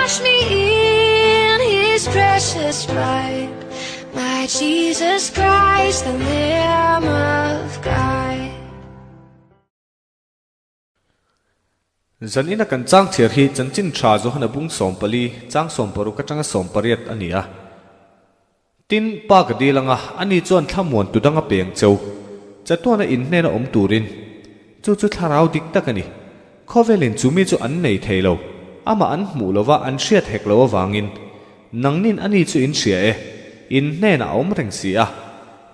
Wash me in his precious blood, my Jesus Christ, the Lamb of God. Zanina kan chang chhiar hi chanchin tha Johana bung 14, chang 16 atanga 18 a ni a. Tin, Pa ka dil anga, ani chuan thlamuan tu dang a peng cheu. Chatuana in hnena awm turin. Chu chu thlarau dik tak a ni. Khawvelin chu mi chu an nei thei lo. Amah an hmuh lova an hriat hek lo avangin. Nangnin ani chu in hria e. In hnenah a awm reng si a.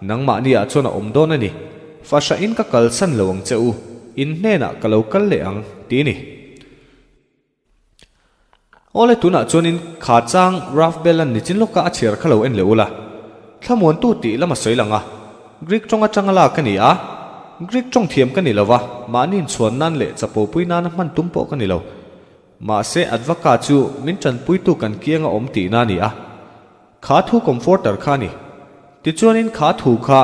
Nangmahni ah chuan a awm dawn a ni. Fahrahin ka kalsan lo ang che u. In hnenah ka lo kal leh ang, ti ni. Awle tunah chuanin kha chang Ralph Bell-a'n nichin lawka a chhiar kha lo en leh ula. Thlamuantu tih lam a sawi lang a. Greek tawng atanga lak ka ni a. Greek tawng thiam ka ni lo va, mahni inchhuan nan leh chapopui nana hman tum pawh ka ni lo. Mahse Advaka chu min tanpuitu kan kianga awm tihna a ni a. Kha thu comforter kha a ni. Tichuanin kha thu kha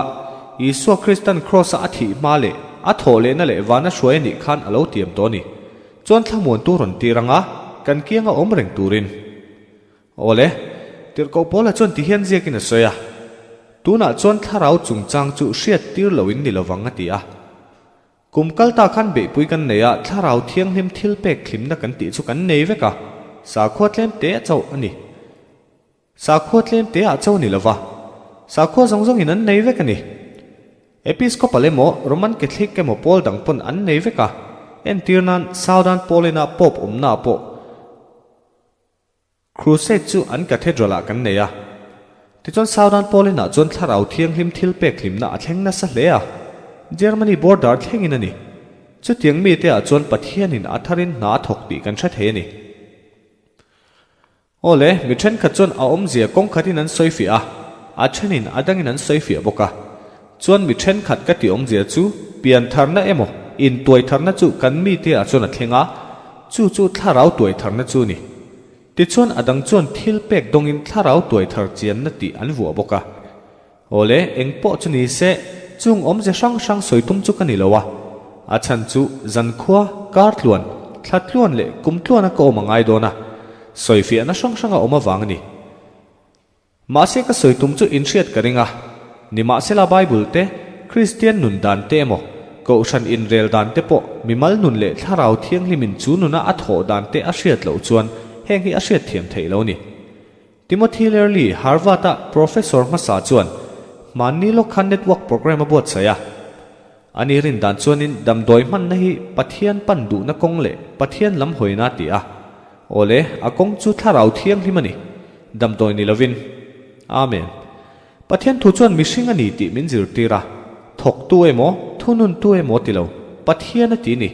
Isua Kristan Kraws-a a thih hma leh a thawh lehna leh vana hruai a nih khan a lo tiam tawh a ni. Chuan thlamuantu rawn tir anga kan kianga awm reng turin. Awle, Tirhkoh Paula chuan ti hian ziakin a sawi a, Tunah chuan thlarau chungchang chu hriat tir loin ni lovang a ti a. Kum kal ta khan beihpui kan nei a, thlarau thianghlim thil pek thlimna kan tih chu kan nei vek a, sakhua tlem te a chauh a ni. Sakhua tlem te ah chauh a ni lova, sakhua zawng zawngin an nei vek a ni. Episcopal emaw, Roman Catholic emaw pawl dang pawn an nei vek a, entir nan Southern Paulina Pope awmna ah pawh Crusade chu an Cathedral ah kan nei a. Tichuan Southern Paulina chuan thlarau thianghlim thil pek hlimna a thleng nasa hle a, Germany border thlengin a ni. Chutiang mite ah chuan Pathianin a tharin hna a thawk tih kan hre thei a ni. Aw le, mi thenkhat chuan a awmzia kawng khatin an sawi fiah a, a thenin a dangin an sawi fiah bawk a. Chuan mi thenkhat ka tih awmzia chu piantharna emaw intuaitharna chu kan mite ah chuan a thleng a, chu chu thlarau tuaitharna chu a ni. Tichuan a dang chuan thil pek dawngin thlarau tuaithar chianna tih an vuah bawk a. Aw le, eng pawh chu ni se, chung awmze hrang hrang sawi tum chu ka ni lo a. A chhan chu zankhua, kar tluan, thla tluan leh kum tluana ka awm a ngai dawn a, sawi fiahna hrang hrang a awm avang a ni. Mahse ka sawi tum chu inhriat ka ring a, nimahsela Bible te, Kristian nun dan te emaw, Kohhran inrel dan te pawh mimal nun leh thlarau thianghlimin chu nuna a thawh dan te a hriat loh chuan heng hi a hriat thiam theih lo a ni. Timothy Learly, Harvard-a professor hmasa chuan hmanni lawk khan network program a buatsaih a. Ani rin dan chuanin damdawi hmanna hi Pathian pan duhna kawng leh Pathian lam hawina a ti a. Awle, a kawng chu thlarau thianghlim a ni. Damdawi ni lovin. Amen. Pathian thu chuan mihring a ni tih min zirtir a. Thawktu emaw, thununtu emaw ti lo, Pathian a ti ni.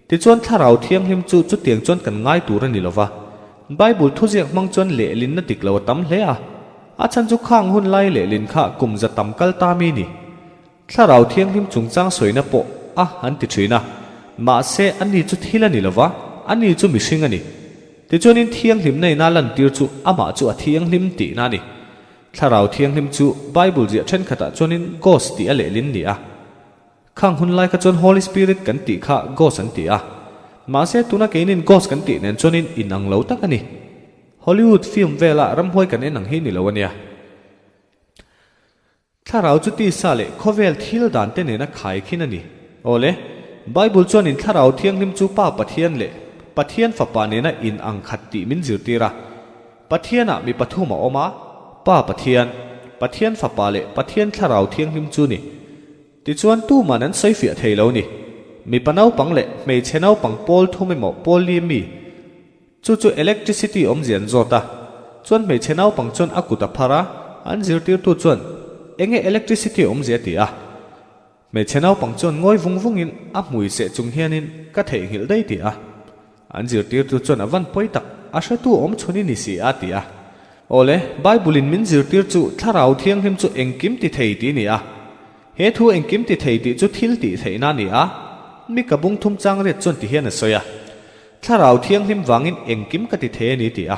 Tichuan Thlarau Thianghlim chu chutiang chuan kan ngai tur a ni lo va. Bible thuziak hmang chuan lehlinna dik lo a tam hle a. A chhan chu khang hun lai lehlin kha kum za tam kal ta mi ni. Thlarau Thianghlim chungchang sawina pawh a an ti thin a. Mahse ani chu thil a ni lo va, ani chu mihring a ni. Tichuanin thianghlimna ina lantir chu amah chu a thianghlim tihna a ni. Thlarau Thianghlim chu Bible ziah thenkhatah chuanin Ghost tih a lehlin ni a. Khang hun lai kha chuan Holy Spirit kan tih kha Ghost an ti a. Mahse tuna keinin Ghost kan tih nen chuanin inang lo tak a ni. Hollywood film vela ramhuai kan en ang hi ni lo a nia. Thlarau chu tisa leh khawvel thil dan te nena khai khin a ni. Awle, Bible chuanin Thlarau Thianghlim chu Pa Pathian leh Pathian Fapa nena inang khat tih min zirtir a. Pathianah mi pathum a awm a, Pa Pathian, Pathian Fapa leh Pathian Thlarau Thianghlim chu ni. Tichuan tuman an sawi fiah thei lo ni. Mipa naupang leh hmeichhe naupang pawl thum emaw pawl li mi chu chu electricity awmzia an zawt a. Chuan hmeichhe naupang chuan a kut a phar a, an zirtirtu chuan enge electricity awmzia ti a. Hmeichhe naupang chuan ngawi vung vungin a hmui seh chung hianin ka theihnghilh daih ti a. An zirtirtu chuan a van pawi tak, a hretu awm chhun i ni si a ti a. Awle, Bible-in min zirtir chu Thlarau Thianghlim chu engkim ti thei tih a ni a. He thu engkim ti thei tih chu thil tih theihna a ni a. Mi ka bung thum chang riat chuan ti hian a sawi a. Thlarau Thianghlim vangin engkim ka ti thei a ni ti a.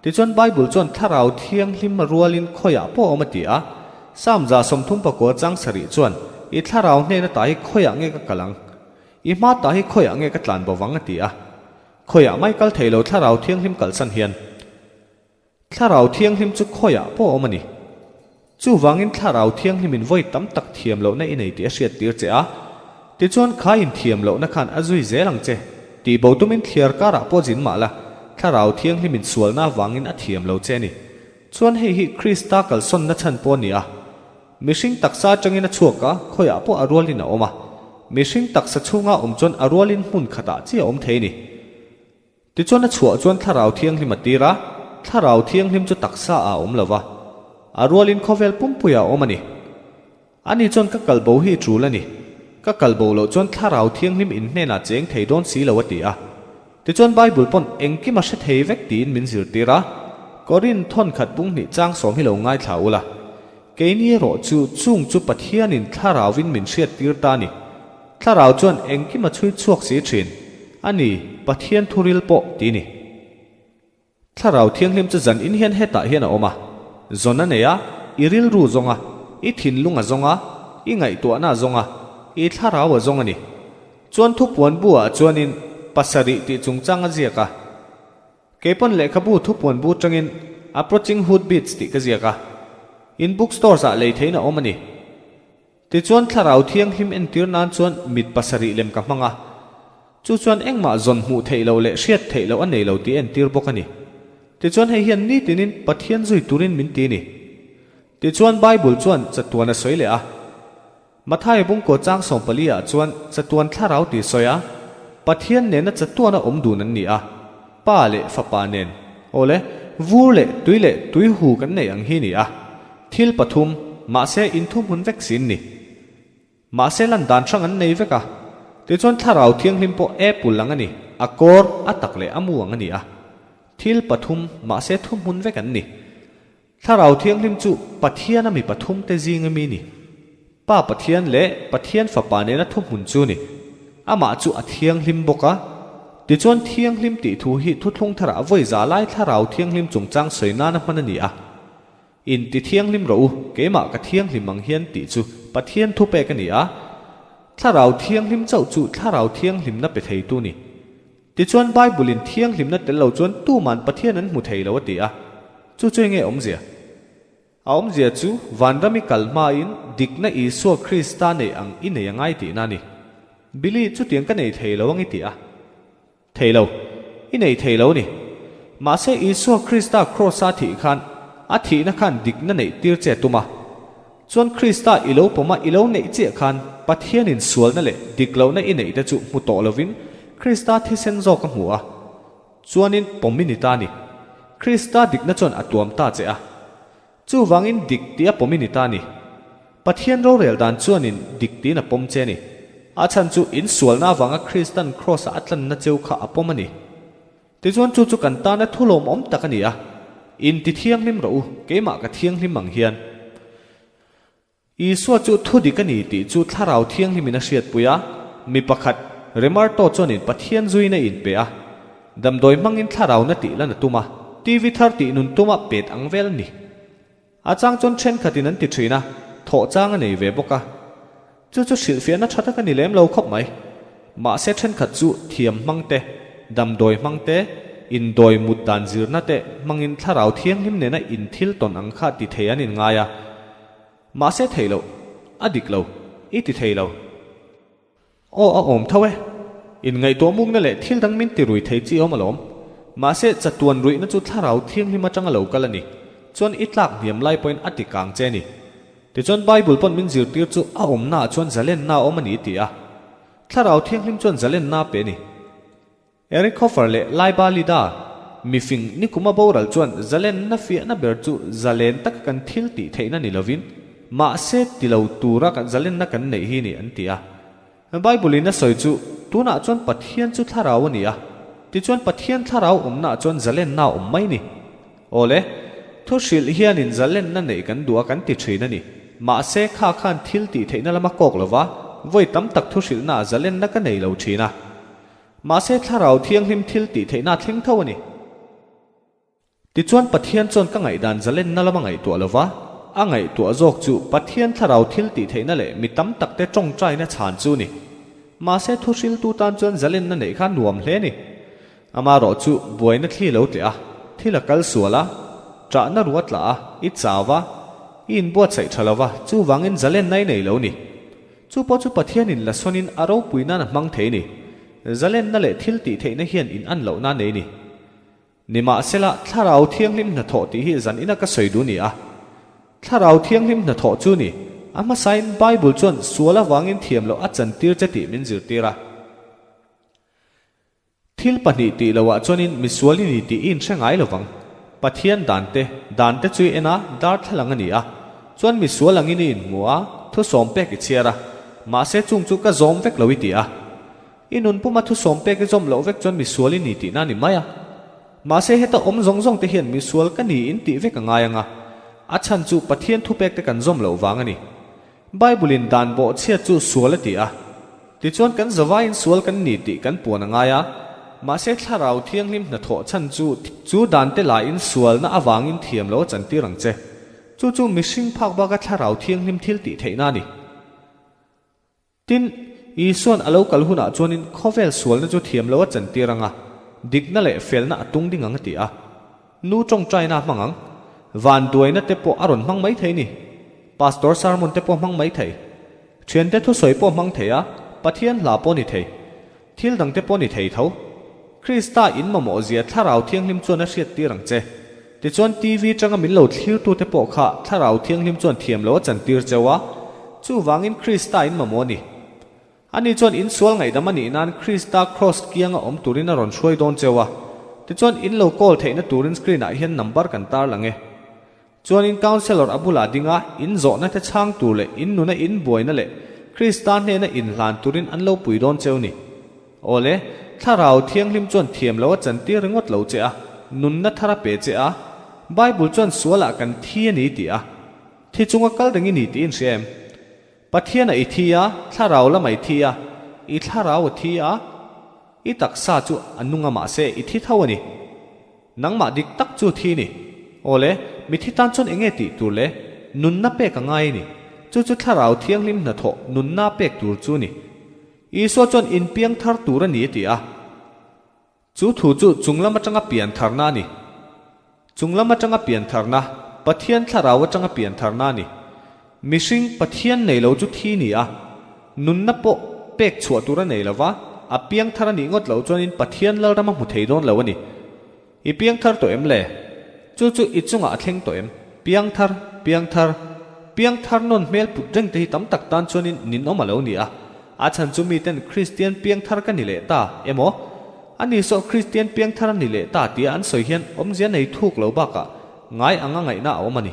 Tichuan Bible chuan Thlarau Thianghlim a rualin khawiah pawh a awm a ti a. Psalm 39 chang sarih chuan, I Thlarau hnena ta hi khawiah nge ka kal ang? I hma ta hi khawiah nge ka tlan bo vang a ti a. Khawiah mai kal thei lo Thlarau Thianghlim kalsan hian. Thlarau Thianghlim chu khawiah pawh a awm a ni. Chuvangin Thlarau Thianghlimin vawi tam tak thiam lohna i nei tih a hriattir che a, tichuan kha inthiam lohna khan a zui zel ang che. Tih bo tumin thliar karah pawh zin mah la, Thlarau Thianghlimin sualna avangin a thiam lo che a ni. Chuan hei hi Krista kalsawnna chhan pawh a ni a. Mihring taksa atangin a chhuak a, khawiah pawh a rualin a awm a. Mihring taksa chhunga awm chuan a rualin hmun khatah chiah a awm thei a ni. Tichuan a chhuah chuan Thlarau Thianghlim a tir a, Thlarau Thianghlim chu taksa ah a awm lo va, a rualin khawvel pumpuiah a awm a ni. Ani chuan ka kal bo hi tul a ni, ka kal bo loh chuan Thlarau Thianghlim in hnenah cheng thei dawn si lo a ti a. Tichuan Bible pawn engkim a hre thei vek tiin min zirtir a, Korin thawnkhat bunghnih chang sawm hi lo ngaithla ula. Keini erawh chu chung chu Pathianin Thlarauvin min hriattir ta a ni. Thlarau chuan engkim a chhui chhuak si thin a ni, Pathian thuril pawh ti ni. Thlarau Thianghlim chu zan in hian hetah hian a awm a, zawn a nei a, i rilru zawng a, i thinlung a zawng a, i ngaihtuahna a zawng a, i thlarau a zawng a ni. Chuan thupuan bu ah chuanin pasarih tih chungchang a ziak a. Keipawn lehkhabu thupuan bu tangin Approaching Hood Beats tih ka ziak a. In bookstores ah lei theiin a awm a ni. Tichuan Thlarau Thianghlim entir nan chuan mit pasarih lem ka hmang a, chu chuan engmah zawn hmuh theih loh leh hriat theih loh a nei lo tih entir bawk a ni. Tichuan hei hian nitinin Pathian zui turin min ti a ni. Tichuan Bible chuan chatuan a sawi leh a. Matthai bungkaw chang 14 ah chuan chatuan thlarau tih sawi a, Pathian nena chatuana awm dun an ni a, Pa leh Fapa nen, awle, vur leh tui leh tui hu kan neih ang hi ni a. Thil pathum, mahse inthuhmun vek sin ni. Mahse lan dan hrang an nei vek a. Tichuan Thlarau Thianghlim pawh apple ang a ni, a kawr, a tak leh a mu ang a ni a. Thil pathum, mahse thuhmun vek an ni. Thlarau Thianghlim chu Pathiana mi pathum te zing ami ni. Pa Pathian leh Pathian Fapa nena thuhmun chu ni. Amah chu a thianghlim bawk a. Tichuan thianghlim tih thu hi thuthlung tharah vawi za lai Thlarau Thianghlim chungchang sawi nana hman a ni a. In ti thianghlim rawh u, keimah ka thianghlim ang hian tih chu Pathian thupek a ni a. Thlarau Thianghlim chauh chu Thlarau Thianghlimna pe theitu ni. Tichuan Bible-in thianghlimna tel lo chuan tuman Pathian an hmu thei lo a ti a. Chu chu enge awmzia? A awmzia chu vanram i kal hmain dikna Isua Krista neih ang i nei a ngai tihna a ni. Billy, chutiang ka nei thei lo ang i ti a. Thei lo. I nei thei lo a ni. Mahse Isua Krista Kraws-a thih khan a thihna khan dikna neih tir che a tum a. Chuan Krista i lo pawm a i lo neih chiah khan Pathianin sualna leh dik lohna i neih te chu hmu tawh lovin Krista thisen zawk a hmu a, chuanin pawm i ni ta a ni. Krista dikna chuan a tuam ta che a. Chuvangin dik tih a pawm i ni ta a ni. Pathian rorel dan chuanin dik tiin a pawm che a ni. A chhan chu in sualna avanga Kristan Kraws-a a tlanna cheu kha a pawm a ni. Tichuan chu chu kan tana thu lawmawm tak a ni a, In ti thianghlim rawh u, keimah ka thianghlim ang hian. Isua chu thu dik a ni tih chu Thlarau Thianghlimin a hriatpui a, mi pakhat, Remarto chuanin Pathian zuiin a inpe a, damdawi hmangin Thlarauna tih lan a tum a, TV thar tih nun tuma pet ang vel a ni. A chang chuan thenkhatin an ti thin a, thawh chang a nei ve bawk a. Chu chu hrilhfiahna tha tak a ni lem lo khawp mai. Mahse thenkhat chu thiam hmang te, damdawi hmang te, indawi mut dan zirna te hmangin thlarau thianghlim nena inthil tawn ang kha ti thei an inngai a. Mahse thei loh, a dik lo, i ti thei lo. Aw a awm tho e. Inngaihtuah mukna leh thil dang min ti rui thei chi awm alawm. Mahse chatuan ruihna chu thlarau thianghlim atanga lo kal a ni. Chuan i tlak hniam lai pawhin a ti kang che a ni. Tichuan Bible pawn min zirtir chu a awmnaah chuan zalenna a awm a ni ti a. Thlarau thianghlim chuan zalenna a pe a ni. Eric Hoffer leh Laiba Lida, mifing nikuma boral chuan zalenna fiahna ber chu zalen taka kan thil tih theihna ni lovin, mahse ti lo tura kan zalenna kan neih hi ni an ti a. Bible-in a sawi chu tunah chuan Pathian chu thlarau a ni a, tichuan Pathian thlarau awmnaah chuan zalenna a awm mai ni. Awle, thu hrilh hianin zalenna neih kan duh a kan ti thin a ni. Mahse kha khan thil tih theihna lama kawk lova, vawi tam tak thu hrilhnaah zalenna ka nei lo thin a. Mahse Thlarau Thianghlim thil tih theihna a thleng tho a ni. Tichuan Pathian chuan ka ngaihdan zalenna lama ngaihtuah lova, a ngaihtuah zawk chu Pathian Thlarau thil tih theihna leh mi tam takte tawngtaina chhan chu ni. Mahse thuhriltu tan chuan zalenna neih kha nuam hle a ni. Amarawh chu buaina thli lo tleh a, thil a kal sual a, ṭahna ru a tla a, i chau a, i inbuatsaih ṭha lo va, chuvangin zalenna i nei lo ni. Chu pawh chu Pathianin la sawnin a ropui nan a hmang thei ni. Zalenna leh thil tih theihna hian in an lohna a nei ni. Nimahsela, Thlarau Thianghlim hnathawh tih hi zan ina ka sawi duh ni a. Thlarau Thianghlim hnathawh chu ni. A hmasain Bible chuan sual avangin thiam loh a chantir che tih min zirtir a. Thil pahnih tih loah chuanin misual i ni tih i inhre ngai lovang. Pathian dante, dante chu i en a, darthlalang a ni a. Chuan misual angin i inhmu a, thusawm pek i chhiar a. Mahse chung chu ka zawm vek lo i ti a. I nun puma thusawm pek i zawm loh vek chuan misual i ni tihna a ni mai a. Mahse heta awm zawng zawng te hian misual ka ni in tih vek a ngai ang a. A chhan chu Pathian thupek te kan zawm loh vang a ni. Bible-in dan bawhchhiat chu sual a ti a. Tichuan kan zavaiin sual kan ni tih kan puan a ngai a. Mahse Thlarau Thianghlim hnathawh chhan chu chu dante laiin sualna avangin thiam lo a chantir ang che. Chu chu mihring phak baka Thlarau Thianghlim thil tih theihna a ni. Tin, Isua'n a lo kal hunah chuanin khawvel sualna chu thiam lo a chantir ang a, dikna leh felna a tung ding ang a ti a. Nu tawngtaina a hmang ang. Van duaina te pawh a rawn hmang mai thei ni. Pastor sermon te pawh hmang mai thei. Thiante thusawi pawh hmang thei a, Pathian hla pawh ni thei. Thil dang te pawh ni thei tho. Krista in mamawh zia Thlarau Thianghlim chuan a hriat tir ang che. Tichuan TV tanga min lo thlir tu te pawh kha Thlarau Thianghlim chuan thiam lo a chan tir cheu a. Chuvangin Krista in mamawh a ni. Ani chuan in sual ngaihdam a nih nan Krista Kraws kianga awm turin a rawn hruai dawn cheu a. Tichuan in lo call theihna turin screen ah hian number kan tar lang e. Chuanin counsellor a bulah ding a, in zawhna te chhang tur leh in nuna in buaina leh Krista hnena in hlan turin an lo pui dawn cheu ni. Awle, Thlarau Thianghlim chuan thiam lo a chantir ringawt lo che a, nunna thar a pe che a, Bible chuan sualah kan thi a ni tih a, thi chunga kal reng i ni tih in hria em? Pathian a i thi a, thlarau lam a i thi a, i thlarau a thi a, i taksa chu a nung a mahse i thi tho a ni. Nangmah dik tak chu thi ni. Awle, mithi tan chuan enge tih tur le? Nunna pek a ngai a ni. Chu chu thlarau thianghlim hnathawh nunna pek tur chu ni. Isua chuan inpiang thar tur a ni a ti a. Chu thu chu chunglam atanga pian tharna a ni. Chunglam atanga pian tharna, Pathian thlarau atanga pian tharna a ni. Mihring Pathian nei lo chu thi ni a, nunna pawh pek chhuah tur a nei lo va, a piang thar a nih ngawt loh chuanin Pathian lalram a hmu thei dawn lo a ni. I piang thar tawh em le? Chu chu i chungah a thleng tawh em? Piang thar, piang thar, piang thar nawn hmel put reng te hi tam tak tan chuanin ninawm a lo ni a. A chhan chu miten Kristian piangthar ka ni leh ta emaw? Ani saw Kristian piangthar a ni leh ta tia an sawi hian awmzia nei thuk lo bakah ngai anga ngaihna a awm a ni.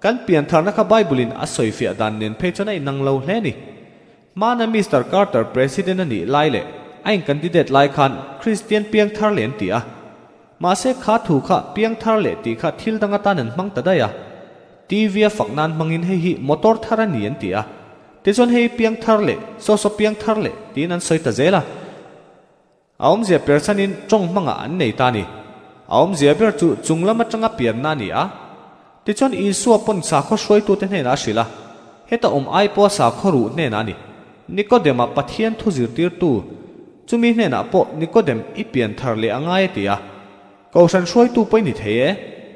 Kan piantharna kha Bible-in a sawifiah dan nen phei chuan a inang lo hle a ni. Hmana Mister Carter President a nih lai leh a in-candidate lai khan Kristian piangthar leh an ti a. Mahse kha thu kha piangthar leh tih kha thil dang atan an hmang ta daih a. TV a fak nan hmangin hei hi motor thar a ni an ti a. Tichuan hei piangthar leh saw saw piangthar leh tiin an sawi ta zel a. A awmzia persanin tawng hmangah an nei ta a ni. A awmzia ber chu chung lam atanga pianna a ni a. Tichuan Isua pawn sakhaw hruaitute hnenah a hrilh a, heta awm ai pawha sakhaw ruh hnenah a ni. Nikodema Pathian thu zirtirtu chumi hnenah pawh Nikodem i pianthar leh a ngai a ti a. Kohhran hruaitu pawh i ni thei e,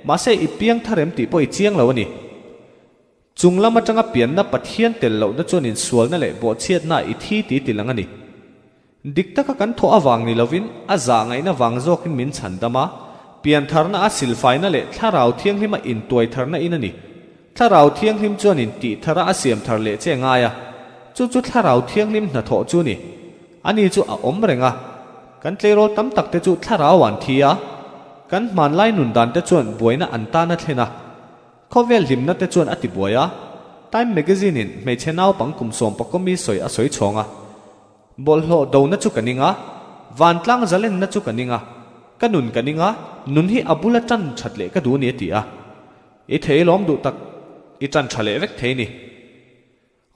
mahse i piangthar em tih pawh i chiang lo a ni. Chung lam atanga pianna Pathian tel lohna chuan insualna leh bawhchhiatna i thi ti ti lang a ni. Dik taka kan thawh avang ni lovin a zah ngaihna vang zawkin min chhan dam a, piantharna a silfaina leh Thlarau Thianghlima intuaitharna in a ni. Thlarau Thianghlim chuan in tih thara a siam thar leh che ngai a, chu chu Thlarau Thianghlim hnathawh chu ni. Ani chu a awm reng a. Kan tleirawl tam tak te chu Thlarau an thi a, kan hmanlai nun dan te chuan buaina an tan a thlen a. Khawvel hlimna te chuan a ti buai a, Time Magazine in hmeichhe naupang kum sawm pakawmi sawi a sawi chhawng a. Bawlhhlawh dona chu ka ning a, vantlang zalenna chu ka ning a, ka nun ka ning a, nun hi a bula tan that leh ka duh ni a ti a. I thei lawm duh tak, i tan tha leh vek thei ni.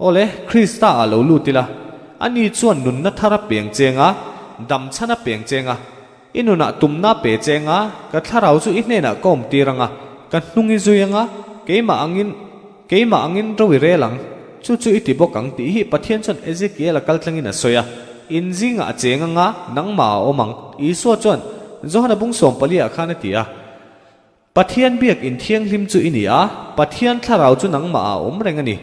Awle, Krista ah lo lut ila, ani chuan nunna thar a peng cheng a, dam chhan a peng cheng a, i nunah tumna a pe cheng a, ka thlarau chu i hnenah ka awm tir ang a, ka hnung i zui ang a, keimah angin, keimah angin ro i rel ang, chu chu i ti bawk ang tih hi Pathian chuan Ezekiel a kal tlangin a sawi a, in zingah a cheng ang a, nangmah a awm ang. Isua chuan, Johana bung 14 ah khan a ti a, Pathian biak in thianghlim chu i ni a, Pathian thlarau chu nangmah ah a awm reng a ni.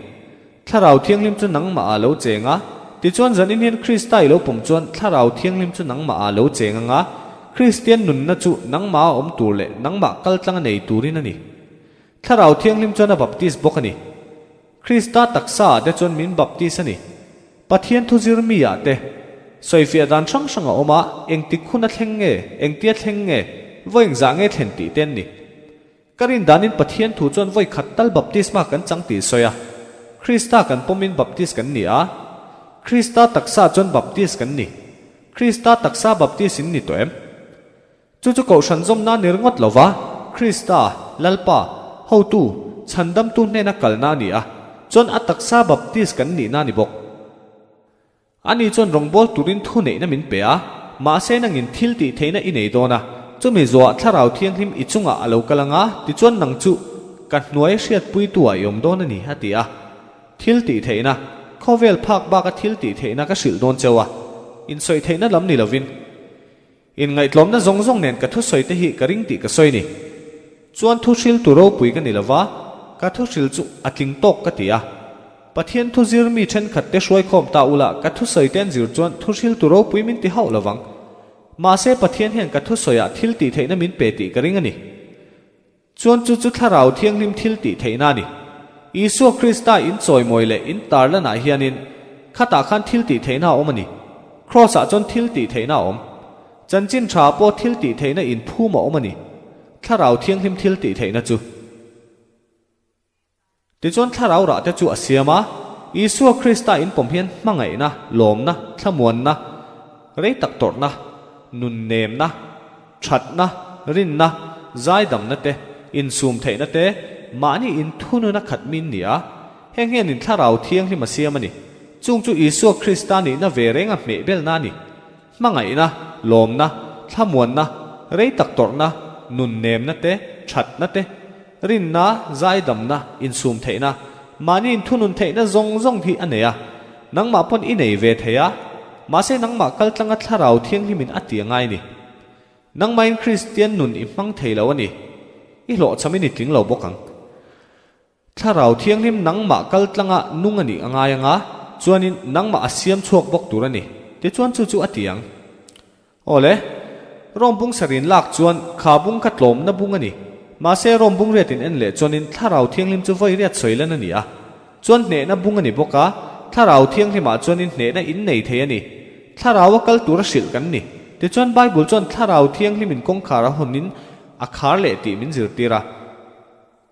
Thlarau Thianghlim chu nangmah ah lo cheng a, tichuan zanin hian Krista i lo pawm chuan Thlarau Thianghlim chu nangmah ah lo cheng ang a, Kristian nunna chu nangmah a awm tur leh nangmah kaltlang a nei turin a ni. Thlarau Thianghlim chuan a baptis bawk a ni. Krista taksa ah te chuan min baptis a ni. Pathian thu zir mi ah te sawifiah dan hrang hrang a awm a, engtik hun a thleng nge, engtia thleng nge, vawi engzah nge thlen tih te an ni. Ka rin danin Pathian thu chuan vawi khat tal baptisma kan chang tih sawi a, Krista kan pawmin baptis kan ni a, Krista taksa chuan baptis kan ni. Krista taksa baptis in ni tawh em? Chu chu kohhran zawmna ni ringawt lo va, Krista, Lalpa, hotu, chhandamtu hnena kalna a ni a, chuan a taksa baptis kan nihna a ni bawk. Ani chuan rawngbâwl turin thu neihna min pe a, mahse nangin thil tih theihna i nei dawn a, chumi zuah Thlarau Thianghlim i chungah a lo kal ang a, tichuan nang chu ka hnuai hriatpuitu-ah i awm dawn a ni, a ti a. Thil tih theihna, khawvel phak baka thil tih theihna ka hrilh dawn cheu a, insawi theihna lam ni lovin, Inngaihtlawmna zawng zawng nen ka thusawi te hi ka ring tih ka sawi ni. Chuan thuhril tu ropui ka ni lova, ka thuhril chu a tling tawk ka ti a. Pathian thu zir mi thenkhat te hruaikhawm ta ula ka thusawi te an zir chuan thuhril tu ropui min ti hauh lovang. Mahse Pathian hian ka thusawiah thil tih theihna min pe tih ka ring a ni. Chuan chu chu Thlarau Thianghlim thil tih theihna a ni. Isua Krista in chawimawi leh in tarlanah hianin khatah khan thil tih theihna a awm a ni. Kraws-ah chuan thil tih theihna a awm. Chanchin tha pawh thil tih theihna inphum a awm a ni. Thlarau Thianghlim thil tih theihna chu. Tichuan thlarau rah te chu a siam a, Isua Krista inpawm hian hmangaihna, lawmna, thlamuanna, rei tak tawrhna, nunnemna, thatna, rinna, zaidamna te, insum theihna te, mahni inthununa khat min ni a, heng hianin thlarau thianghlim a siam a ni. Chung chu Isua Krista nihna ve reng a hmehbelna a ni. Hmangaihna, lawmna, thlamuanna, rei tak tawrhna, nunnemna te, thatna te, rinna, zaidamna, insum theihna, mahni inthunun theihna zawng zawng hi a nei a, nangmah pawn i nei ve thei a, mahse nangmah kaltlanga thlarau thianghlimin a ti a ngai ni. Nangmahin Kristian nun i hmang thei lo a ni. I hlawhchhamin i tling lo bawk ang. Thlarau Thianghlim nangmah kal tlanga nung a nih a ngai anga, chuanin nangmah a siam chhuak bawk tur a ni. Tichuan chu chu a ti ang. Awle, Rom bung sarin lak chuan kha bung kha tlawmna bung a ni. Mahse Rom bung riatin en leh chuanin Thlarau Thianghlim chu vawi riat sawi lan a ni a. Chuan hnehna bung a ni bawk a, Thlarau Thianghlimah chuanin hnehna in nei thei a ni. Thlarau a kal tura hrilh kan ni. Tichuan Bible chuan Thlarau Thianghlimin kawngkhar a hawnin a khar leh tih min zirtir a.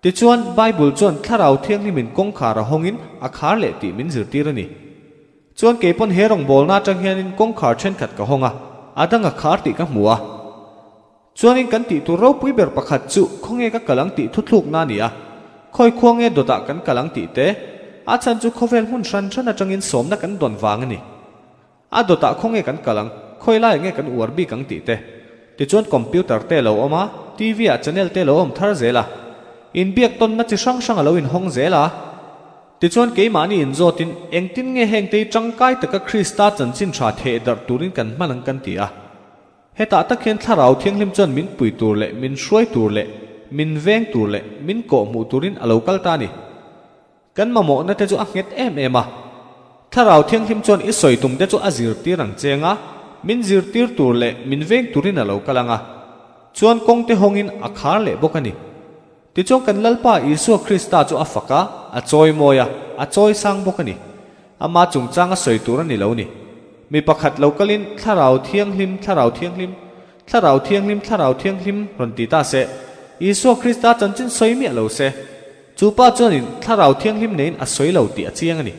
Tichuan, Bible chuan Thlarau Thianghlimin kawngkhar a hawngin a khar leh tih min zirtir a ni. Chuan kei pawn he rawngbawlna atang hianin kawngkhar thenkhat ka hawng a, a dang a khar tih ka hmu a. Chuanin kan tih tur ropui ber pakhat chu khawnge ka kal ang tih thuthlukna a ni a, khawi khua nge dawtah kan kal ang tih te, a chhan chu khawvel hmun hran hran atangin sawmna kan dawn vang a ni. A dawtah khawnge kan kal ang, khawi laiah nge kan uar bik ang tih te. Tichuan computer te lo awm a, TV ah channel te lo awm thar zel a. Inbiak tawnna chi hrang hrang a lo inhawng zel a. Tichuan keimahni inzawtin engtin nge hengte hi tangkai taka Krista chanchin tha theh darh turin kan hman ang kan ti a. Hetah tak hian Thlarau Thianghlim chuan min pui tur leh min hruai tur leh min veng tur leh min kawhhmuh turin a lo kal ta a ni. Kan mamawhna te chu a nghet em em a. Thlarau Thianghlim chuan i sawi tum te chu a zirtir ang cheng a, min zirtir tur leh min veng turin a lo kal ang a. Chuan kawng te hawngin a khar leh bawk a ni. Tichuan kan Lalpa Isua Krista chu a fak a, a chawi mawi a, a chawi sang bawk a ni. Ama chungchang a sawi tur a ni lo ni. Mi pakhat lo kalin Thlarau Thianghlim, Thlarau Thianghlim, Thlarau Thianghlim, Thlarau Thianghlim rawn ti ta se, Isua Krista chanchin sawi miah lo se. Chu pa chuanin Thlarau Thianghlim neiin a sawi lo tih a chiang a ni.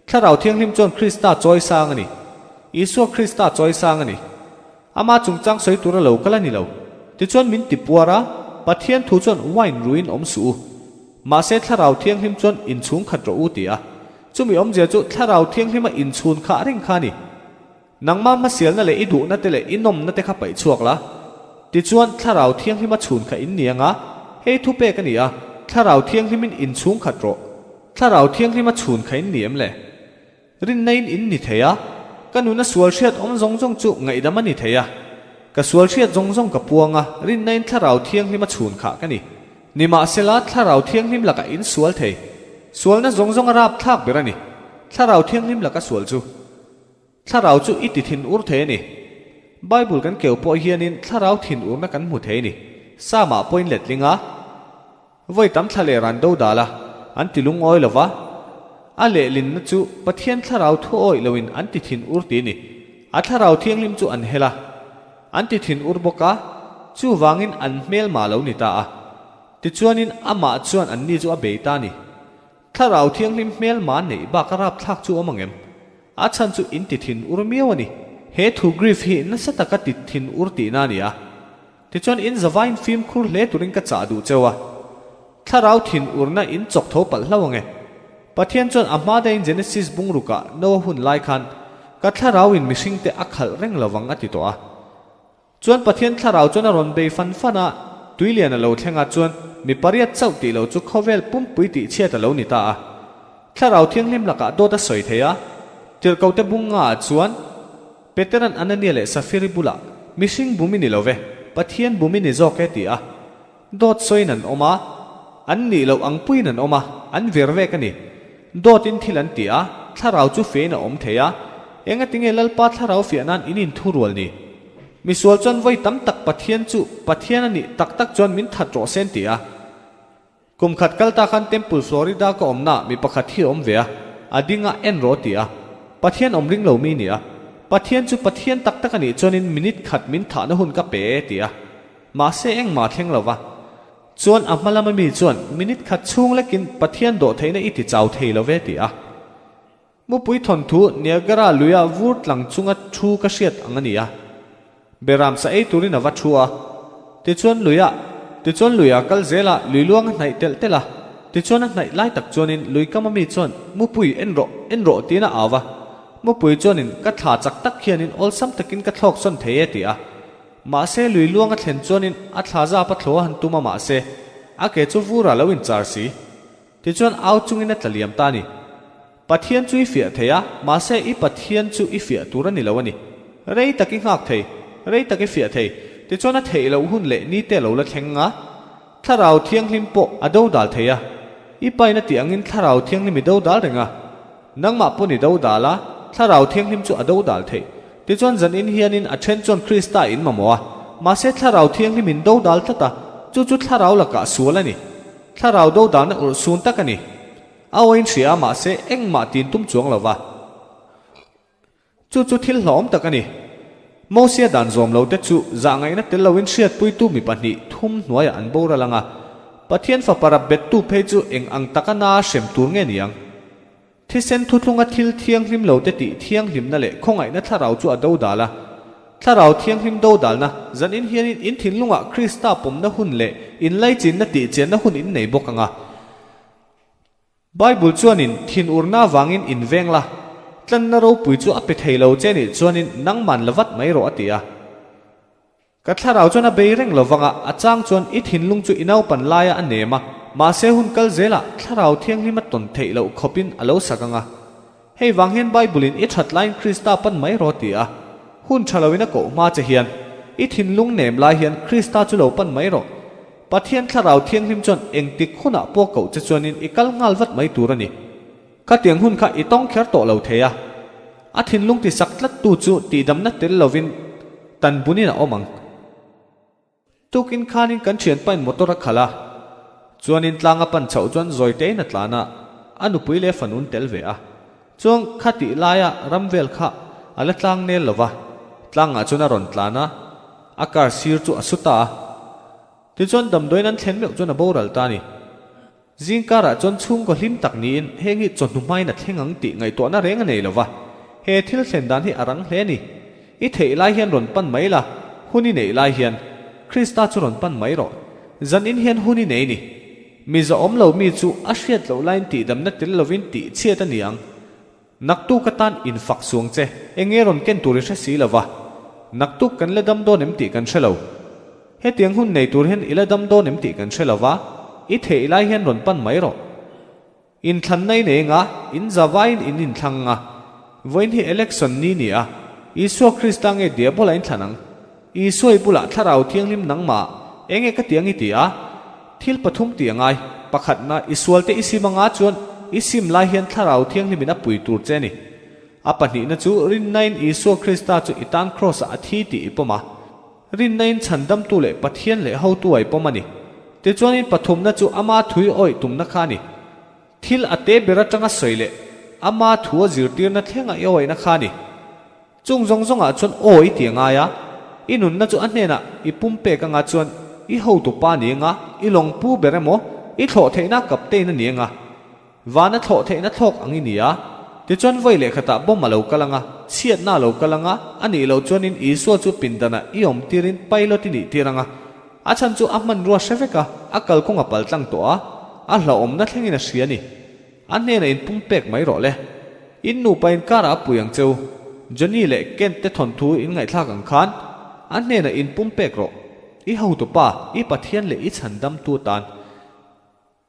Thlarau Thianghlim chuan Krista chawi sang a ni. Isua Krista chawi sang a ni. Ama chungchang sawi tura lo kal a ni lo. Tichuan min ti puar a, Pathian thu chuan wine ruin awm suh u. Mahse Thlarau Thianghlim chuan inchhung khat rawh u ti a. Chumi awmzia chu Thlarau Thianghlima inchhun khah reng kha a ni. Nangmah hmasialna leh i duhna te leh i nawmna te kha paih chhuak la. Tichuan, Thlarau Thianghlima chhun kha in ni anga, hei thu pek a ni a, Thlarau Thianghlimin in chhung khat rawh. Thlarau Thianghlima chhun kha in ni em le? Rinna in in ni thei a, ka nuna sual hriat awm zawng zawng chu ngaihdam a ni thei a. Ka sual hriat zawng zawng ka puang a, rinna in Thlarau Thianghlim a chhun khah ka ni. Nimahsela, Thlarau Thianghlim lakah in sual thei. Sualna zawng zawng a rap thlak ber a ni. Thlarau Thianghlim laka sual chu. Thlarau chu i ti thin ur thei a ni. Bible kan keu pawh hianin Thlarau thin urna kan hmu thei a ni. Psalm-ah pawhin letling a. Vawi tam thla leh ran do dal a, an ti lungawi lo va. A lehlinna chu Pathian Thlarau thu awih loin an ti thin ur ti a ni. A Thlarau Thianghlim chu an hel a, an ti thin ur bawk a, chuvangin an hmelma lo ni ta a. Tichuanin amah chuan anni chu a bei ta a ni. Thlarau Thianghlim hmelma neih bak a rapthlak chu awm ang em? A chhan chu in ti thin ur miau a ni. He thu grief hi nasa taka ti thin ur tihna a ni a. Tichuan in zavain fimkhur hle turin ka chah duh cheu a. Thlarau thin urna in chawk tho palh hlo ang e. Pathian chuan a hma daihin Genesis bungrukah Noah hun lai khan ka thlarau in mihringte a khalh reng lovang a ti tawh a. Chuan Pathian thlarau chuan a rawn bei fan fan a, tuilian a lo thleng a chuan mi pariat chauh tih lo chu khawvel pumpui tih chhiat a lo ni ta a. Thlarau thianghlim lakah dawt a sawi thei a. Tirhkote bunga ah chuan Petera'n Anania leh Safiri bulah, Mihring bum i ni lo ve, Pathian bum i ni zawk e ti a. Dawt sawiin an awm a, an nih loh ang puiin an awm a, an vir vek a ni. Dawtin thil an ti a, thlarau chu fein a awm thei a, engatinge Lalpa thlarau fiah nan in inthurual ni? Misual chuan vawi tam tak Pathian chu Pathian a nih tak tak chuan min that rawh se an ti a. Kum khat kal ta khan Temple Florida ka awmna mi pakhat hi a awm ve a, a ding a, en rawh ti a. Pathian awm ring lo mi ni a. Pathian chu Pathian tak tak a nih chuanin minute khat min thahna hun ka pe e ti a. Mahse engmah a thleng lo va. Chuan a hma lama mi chuan minute khat chhung lekin Pathian dawh theihna i ti chau thei lo ve ti a. Mupui thawnthu Niagara luia vur tlang chunga thu ka hriat ang a ni a. Beram sa ei turin a va thu a. Tichuan luia, tichuan luia kal zel a, lui luang a hnaih telh telh a. Tichuan a hnaih lai tak chuanin lui kama mi chuan, Mupui, en rawh, en rawh tiin a au va. Mupui chuanin, Ka thla chak tak hianin awlsam takin ka thlawk sawn thei e ti a. Mahse lui luang a thlen chuanin a thla zap a thlaw a han tum a mahse a ke chu vur a lo inchar si. Tichuan au chungin a tla liam ta a ni. Pathian chu i fiah thei a, mahse i Pathian chu i fiah tur a ni lo a ni. Rei tak i nghak thei, rei tak i fiah thei, tichuan a theih loh hun leh ni te a lo la thleng a, Thlarau Thianghlim pawh a dodal thei a. I pain a tih angin Thlarau Thianghlim i dodal reng a. Nangmah pawn i dodal a, Thlarau Thianghlim chu a dodal theih. Tichuan zan in hianin a then chuan Krista in mamawh a, mahse Thlarau Thianghlim in dodal tlat a, chu chu Thlarau lakah sual a ni. Thlarau dodalna urh sun tak a ni. A awin hria a mahse engmah tin tum chuang lo va. Chu chu thil hlawm tak a ni. Mosia dan zawm lo te chu zahngaihna tel loin hriatpuitu mi pahnih thum hnuaiah an boral ang a. Pathian fapa rap bettu phei chu eng ang taka na hrem tur nge ni ang? Thisen thuthlunga thil thianghlim lo te tih thianghlimna leh khawngaihna thlarau chu a dodal a. Thlarau thianghlim dodalna, zanin hianin in thinlungah Krista pawmna hun leh inlaichinna tihchianna hun in nei bawk ang a. Bible chuanin thinurna avangin inveng la, tlanna ropui chu a pe thei lo che nih chuanin nangman la vat mai rawh a ti a. Ka thlarau chuan a bei reng lo vanga, a chang chuan i thinlung chu i naupan laia a nem a, mahse hun kal zelah thlarau thianghlim a tawn theih loh khawpin a lo sak ang a. Hei vang hian Bible-in i that laiin Krista pan mai rawh ti a, hun tha loin a koh hma che hian i thinlung nem lai hian Krista chu lo pan mai rawh. Pathian thlarau thianghlim chuan engtik hunah pawh koh che chuanin i kal nghal vat mai tur a ni. Khatiang hun kha i tawng kher tawh lo thei a, a thinlung ti sak tlat tu chu tihdamna tel lovin tan bunin a awm ang. Tukin khanin kan thianpain motor a khalh a, chuanin tlang a pan chhoh chuan zawi tein a tlan a, a nupui leh fanun tel ve a. Chuan khatih laia ram vel kha a la tlang nel lo va, tlangah chuan a rawn tlan a, a car sir chu a su ta a. Tichuan damdawiin an thlen meuh chuan a boral ta a ni. Zingkarah chuan chhungkaw hlim tak niin heng hi chawhnu hmain a thleng ang tih ngaihtuahna reng a nei lo va, he thil thlen dan hi a rang hle a ni. I theih lai hian rawn pan mai la, hun i neih lai hian Krista chu rawn pan mai rawh. Zanin hian hun i nei ni. Mi zahawm lo mi chu a hriat loh laiin tihdamna tel lovin tih chhiat a ni ang. Naktuk atan infak suang che, enge rawn ken tur i hre si lo va, naktuk kan la dam dawn em tih kan hre lo. Hetiang hun nei tur hian i la dam dawn em tih kan hre lo va, i theih lai hian rawn pan mai rawh. Inthlanna i nei anga, in zavaiin in inthlang anga. Vawiin hi election ni ni a, Isua Krista nge Diabola inthlan ang? Isua i bulah Thlarau Thianghlim nangmah enge ka ti ang i ti a? Thil pathum tih a ngai. Pakhatna, i sualte i sim anga chuan i sim lai hian Thlarau Thianghlimin a pui tur che a ni. A pahnihna chu rinnain Isua Krista chu i tan Kraws-ah a thi tih i pawm a. Rinnain chhandamtu leh Pathian leh hotu a i pawm a ni. Tichuanin pathumna chu ama thui awih tumna kha a ni. Thil a te ber atanga sawi leh ama thu a zirtirna thlenga i awihna kha a ni. Chung zawng zawngah chuan aw i ti a ngai a, i nunna chu a hnenah i pumpek anga chuan i hotu pa ni anga, i lawngpu ber emaw, i thlawh theihna captain a ni anga, vana thlawh theihna thlawk ang i ni a. Tichuan vawi leh khatah bomb a lo kal anga, chhiatna a lo kal anga, a nih loh chuanin Isua chu pindanah i awm tirin pilot i nih tir anga, a chhan chu a hmanrua hre vek a, a kalkawng a paltlang tawh a, a hlauhawmna thlengin a hria a ni. A hnenah in pumpek mai rawh le. In nupa inkarah a pui ang cheu. Johnny leh Kent te thawnthu in ngaihthlak ang khan a hnenah in pumpek rawh. I hotupa, i Pathian leh i chhandamtu tan.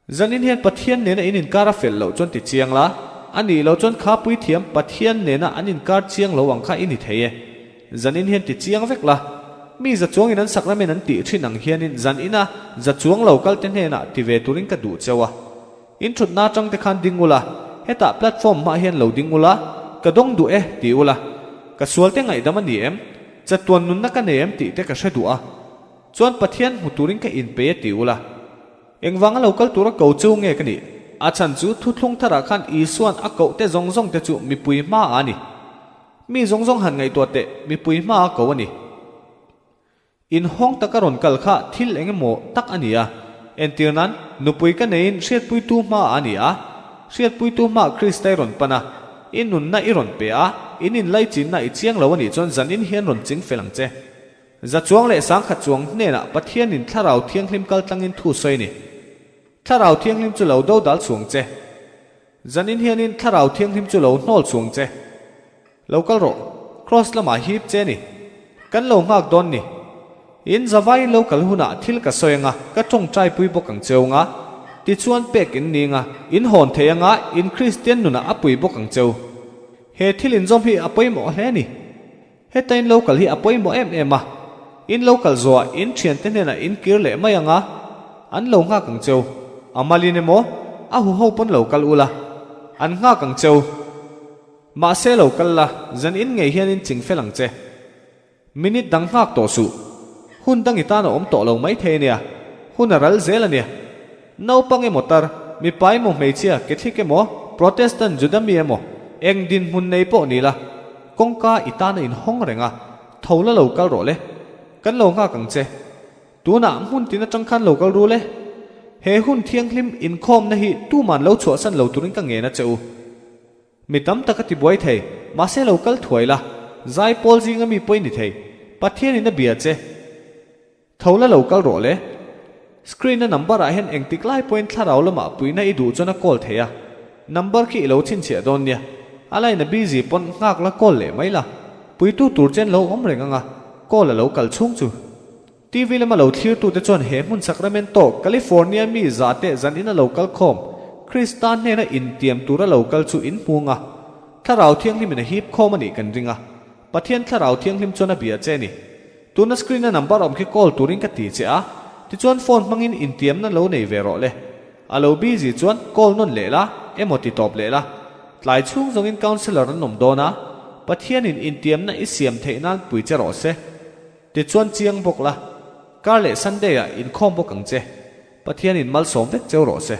Zanin hian Pathian nena in inkar a fel loh chuan ti chiang la, a nih loh chuan kha puithiam Pathian nena an inkar chiang lo ang kha i ni thei e. Zanin hian ti chiang vek la. Mi za chuangin an sakramen an tih thin ang hianin zan ina za chuang lo kalte hnenah ti ve turin ka duh cheu a. In thutna atang te khan ding ula, hetah platform hmah hian lo ding ula, ka dawng duh e ti ula. Ka sual te ngaihdam a ni em? Chatuan nunna ka nei em tih te ka hre duh a. Chuan Pathian hmu turin ka inpei e ti ula. Engvanga lo kal tura ko chu nge ka nih? A chhan chu thuthlung tharah khan Isua'n a koh te zawng zawng te chu mipui hmaah a ni. Mi zawng zawng han ngaihtuah teh mipui hmaah ko a ni. Inhawng taka rawn kal kha thil eng emaw tak a ni a. Entir nan, nupui ka neiin hriatpuitu hmaah a ni a. Hriatpuitu hmaah Krista i rawn pan a, i nunna i rawn pe a, in inlaichinna i chiang lo a nih chuan zanin hian rawn ching fel ang che. Za chuang leh sangkhat chuang hnenah Pathianin Thlarau Thianghlim kal tlangin thu sawi a ni. Thlarau Thianghlim chu lo do dal chhuang che. Zanin hianin Thlarau Thianghlim chu lo hnawl chhuang che. Lo kal rawh, Kraws lamah hip che ni. Kan lo nghak dawn ni. In zavaiin lo kal hunah thil ka sawi anga, ka tawngtai pui bawk ang cheu anga, tichuan pek in ni anga, in hawn thei anga, in Kristian nunah a pui bawk ang cheu. He thil inzawm hi a pawimawh hle ni. Heta in lo kal hi a pawimawh em em a, in lo kal zawhah in thiante hnenah in kir leh mai anga, an lo nghak ang cheu. A malin emaw, a huho pawn lo kal ula, an nghak ang cheu. Mahse lo kal la, zan in ngei hian in ching fel ang che. Minute dang nghak tawh suh. Hun dang i tan a awm tawh lo mai thei ania. Hun a ral zel ania. Naupang emaw tar, mipa emaw hmeichhia, Catholic emaw, Protestant, Juda mi emaw, eng dinhmun nei pawh ni la, kawngka i tan a inhawng reng a, tho la lo kal rawh le. Kan lo nghak ang che. Tunah hmun tin atang khan lo kal ru le. He hun thianghlim inkhawmna hi tuman lo chhuahsan lo turin ka ngen a che u. Mi tam tak a ti buai thei, mahse lo kal thuai la, zai pawl zinga mi pawh i ni thei. Pathianin a bia che. Tho la lo kal rawh le. Screen a number ah hian engtik lai pawhin thlarau lamah puihna i duh chuan a call thei a. Number khi i lo chhinchhiah dawn nia. A line a busy pawn nghak la call leh mai la. Puitu tur chen lo awm reng anga call a lo kal chhung chu. TV lama lo thlirtute chuan he hmun Sacramento, California mi zate zanin a lo kal khawm, Krista hnena intiam tura lo kal chu in hmung a. Thlarau Thianghlimin a hip khawm a nih kan ring a. Pathian Thlarau Thianghlim chuan a bia che a ni. Tuna screen-a number awm khi call turin ka ti che a, tichuan phone hmangin intiamna lo nei ve rawh le. A lo busy chuan call nawn leh la, emaw ti tawp leh la. Tlai chhung zawngin counsellor an awm dawn a, Pathianin intiamna i siam theih nan pui che rawh se. Tichuan chiang bawk la, kar leh Sunday ah inkhawm bawk ang che. Pathianin malsawm vek cheu rawh se.